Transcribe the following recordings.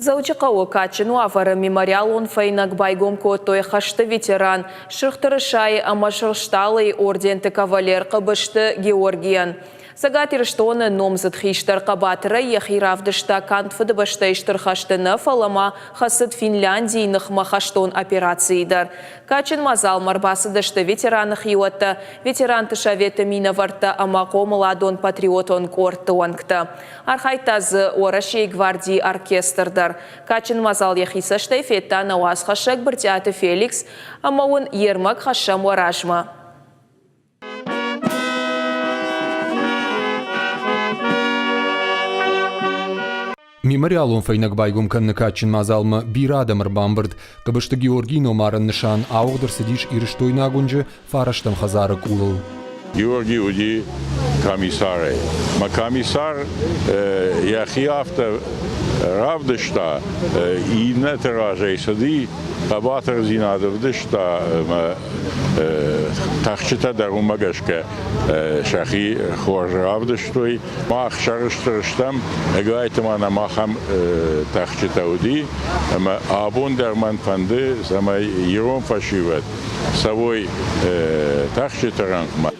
Дзӕуджыхъӕуы кадджын уавӕры мемориалон фӕйнӕг байгом кодтой хӕсты ветеран, Сырх Тырысайы ӕмӕ Сырх Стъалыйы орденты кавалер Хъыбызты Георгийӕн. Цӕгат Ирыстоны номдзыд хистӕр хъӕбатырӕй йӕхи равдыста канд Фыдыбӕстӕйы Стыр хӕсты нӕ, фӕлӕ ма хӕцыд Финляндийы ныхмӕ хӕстон операцийы дӕр. Кадджын мадзалмӕ ӕрбацыдысты ветераны хиуӕттӕ, ветеранты советы минӕвӕрттӕ ӕмӕ хъомыладон-патриотон къордты уӕнгтӕ. Архайдта дзы Уӕрӕсейы гвардийы оркестр дӕр. Кадджын мадзал йӕхи цӕстӕй федта нӕ уацхӕссӕг Брытъиаты Феликс ӕмӕ уын йе рмӕг хӕссӕм уӕ размӕ. Мемориалон фӕйнӕг байгом кӕныны кадджын мадзалмӕ бирӕ адӕм ӕрбамбырд. Хъыбызты Георгийы номарӕн нысан ауыгъд ӕрцыдис Ирыстойнаг уынджы фарӕстӕм хӕдзары къулыл. Георги уыди комиссарӕй. Мӕ комиссар йӕхи афтӕ равдыста, иннӕты разӕй цыди, хъӕбатырдзинад ӕвдыста ӕмӕ тӕхджытӕ дӕр уымӕ гӕсгӕ сӕхи хорз равдыстой. Мах сӕрыстыр стӕм, ӕгайтма нӕм ахӕм тӕхджытӕ уыди, ӕмӕ абон дӕр мӕн фӕнды, цӕмӕй ирон фӕсивӕд цӕуой тӕхджыты рӕнхъмӕ.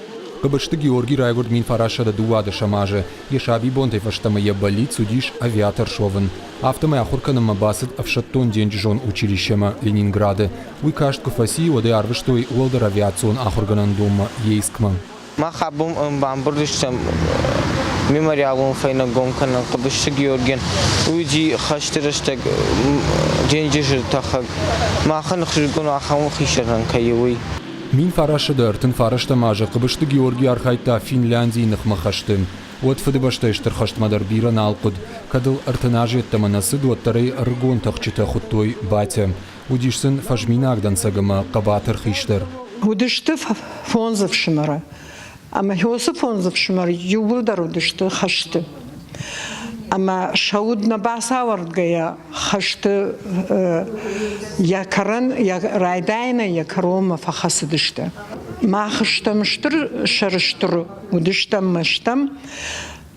Хъыбызты Георгий райгуырд 1912 азы. Йӕ сабибонтӕй фӕстӕмӕ йӕ бӕллиц уыдис авиатор суӕвын. Афтӕмӕй ахуыр кӕнынмӕ бацыд ӕфсӕддон-денджызон училищемӕ Ленинграды. Уый каст куы фӕци, уӕд ӕй арвыстой уӕлдӕр авиацион ахуыргӕнӕндонмӕ Ейскмӕ. Мах абон бамбырд стӕм мемориалон фӕйнӕг гом кӕнын Хъыбызты Георгийӕн. Уый уыди хӕсты рӕстӕг денджызы тӕхӕг. Махӕн ӕхсызгон ахӕм хистӕрӕн кӕй у, уый. 1939 азы Хъыбызты Георгий архайдта Финляндийы ныхмӕ хӕсты. Уӕд Фыдыбӕстӕйы Стыр хӕстмӕ дӕр бирӕ нал хъуыд. Кӕд ыл 30 азы йеддӕмӕ нӕ цыд, уӕддӕр ӕй ӕрыгон тӕхджытӕ хуыдтой Батя. Уыдис сын фӕзминаг дӕнцӕг ӕмӕ хъӕбатыр хистӕр. Уыдысты фондз ӕфсымӕры. Ӕмӕ уыцы фондз ӕфсымӕры иууылдӕр уыдысты хӕсты. Ӕмӕ сӕ уд нӕ бацауӕрдгӕйӕ хӕсты йӕ кӕрон, йӕ райдайӕнӕй йӕ кӕронмӕ фӕхӕцыдысты. Мах стӕм стыр сӕрыстыр уыдыстӕм мӕ стӕм,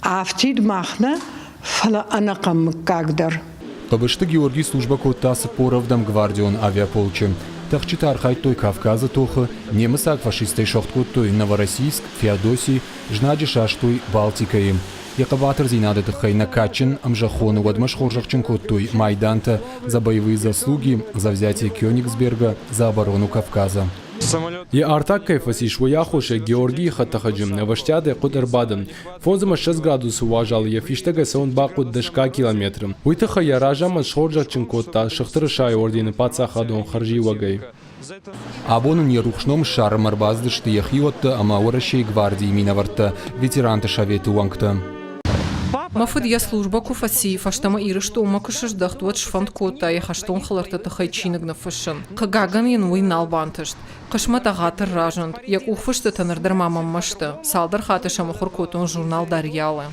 Афтид мах нӕ, фӕлӕ ӕнӕхъӕн мыггаг дӕр. Хъыбызты Георгий службӕ кодта 47-ӕм гвардион авиаполчы. Тӕхджытӕ архайдтой Кавказы тохы, немыцаг фашисттӕй сӕгъд кодтой Новороссийск, Феодосий, знаджы састой Балтикӕйы. Йӕ хъӕбатырдзинады тыххӕй нӕ кадджын ӕмзӕххоны уӕдмӕ схорзӕхджын кодтой майдантӕ «За боевые заслуги», «За взятие Кёнигсберга», «За оборону Кавказа». Йӕ артаг кӕй фӕцис, уый аххосӕй Георгийы хӕдтӕхӕджы ӕвӕстиатӕй хъуыд ӕрбадын. 25 градусы уазалы йӕ фистӕгӕй цӕуын бахъуыд дӕсгай километры. Уый тыххӕй йӕ разамынд схорзӕхджын кодта Сырх Тырысайы ордены паддзахадон хӕрзиуӕгӕй. Абон ын йӕ рухс ном ссарынмӕ ӕрбацыдысты йӕ хиуӕттӕ ӕмӕ Уӕрӕсейы гвардийы минӕвӕрттӕ, ветеранты советы уӕнгтӕ. Мӕ фыд йӕ службӕ куы фӕци, фӕстӕмӕ Ирыстонмӕ куы сыздӕхт, уӕд сфӕнд кодта йӕ хӕстон хӕлӕртты тыххӕй чиныг ныффыссын. Хъыгагӕн йын уый нал бантыст. Хъысмӕт ӕгъатыр разынд, йӕ къухфыстытӕ ныр дӕр ма мӕнмӕ сты. Цалдӕр хатты сӕ мыхуыр кодтон журнал Дарьял-ы.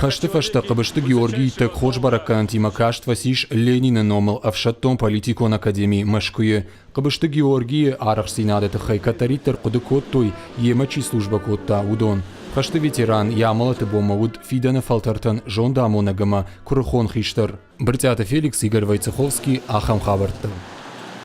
Хӕсты фӕстӕ Хъыбызты Георгий иттӕг хорз бӕрӕггӕнӕнтимӕ каст фӕцис Ленины номыл ӕфсӕддон-политикон академи Мӕскуыйы. Хъыбызты Георгийы арӕхстдзинады тыххӕй кӕддӕриддӕр хъуыды кодтой, йемӕ чи службӕ кодта, уыдон. Хӕсты ветеран йӕ амӕлӕты бонмӕ уыд фидӕны фӕлтӕртӕн зондамонӕг ӕмӕ куырыхон хистӕр. Брытъиаты Феликс, Игорь Войцеховский, ахӕм хабӕрттӕ.